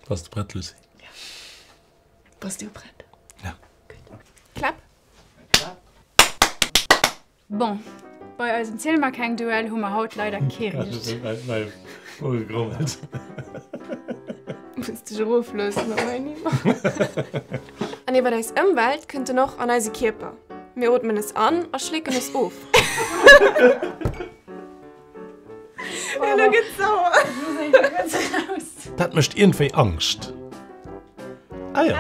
Bass de prett, Lucie? Ja. Bass du prett? Ja. Gutt. Klapp. Bon, bei eisem Ziel mer keng Duell hu mer haut leider kee riicht. Mäi Mo gegrommelt. Wëlls dech erofloossen op mäin Niveau? An iwwer eis Ëmwelt kënnt en och an eise Kierper. Mir ootmen es an a schlécken es of. Elo gëtt sauer. Dat mécht iergendwéi Angscht. Ah jo.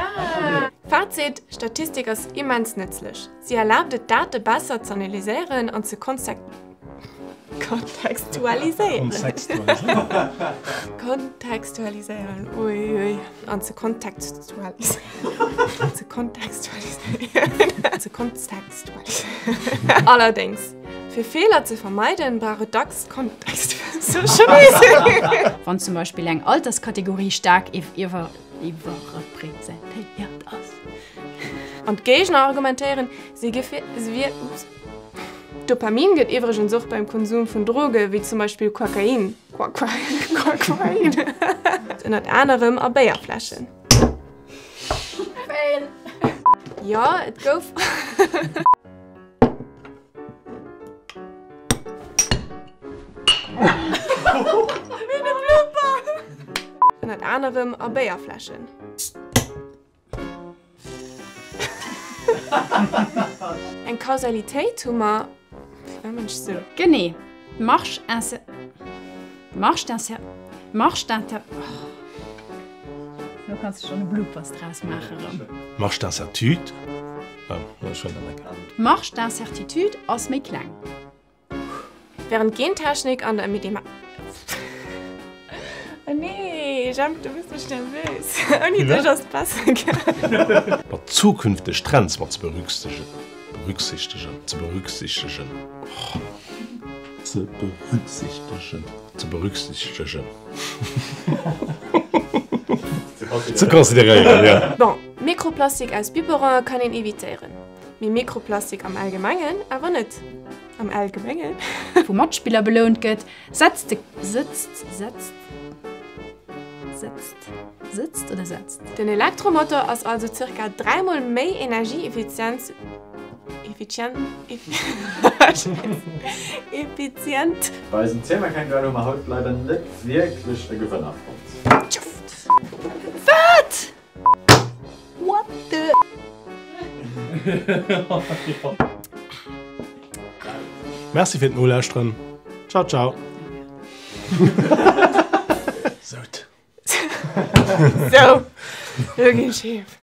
Fazit, Statistik ass immens nëtzlech. Si erlaabt et Date besser z'analyséieren an ze kontextualiséieren. Kontextualiséieren, ui ui, an ze kontextualiséieren, ze kontextualiséieren, ze kontextualiséieren. Allerdéngs, fir Feeler ze vermeiden, brauch et dacks Kontext. Wann zum Beispill eng Alterskategorie staark iwwerrepresentéiert ass. An d'Géigner argumentéieren, si wier. Ups. Dopamin gëtt iwwregens och beim Konsum vun Droge wéi zum Beispill Kokain, Kokain, ënnert anerem a Béierfläschen. Fail! Jo, et gouf. Ënnert anerem a Béierfläschen. Eng Kausalitéit hu mer. Genee, d'Marge incer. Marge d'incer. Marge d'inter. Lo kanns de schonn e Bloopers draus maachen erëm. Marge d'incertitude. Oh, ech hunn eng. D'Marge d'incertitude ass méi kleng. Während d'Gentechnik an der Medima. Oh nee, Jemp, du mëss mech nervös. Ouni dech ass et besser gaangen. Mat zukünfteg Trends mat ze berücksichtegen, berücksichtegen, ze berücksichtegen, oh, ze berücksichtegen, ze berücksichtegen, ze consideréieren, ja. Bon, Mikroplastik aus Biberonen kann een evitéieren, mee Mikroplastik am Allgemengen awer net. Am Allgemengen. Vu Matspiller belount gëtt, setzt de sëtzt setzt sëtzt sëtzt oder setzt? Den Elektromotor ass also zirka dräimol méi energieeffizient effizient effizient. Bei eisem Zählmerkeng-Duell hu mer haut leider net wierklech e Gewënner fonnt. Wat? What the? Merci fir d'Nolauschteren. Ciao ciao. Sout. Sou, lo ginn ech heem.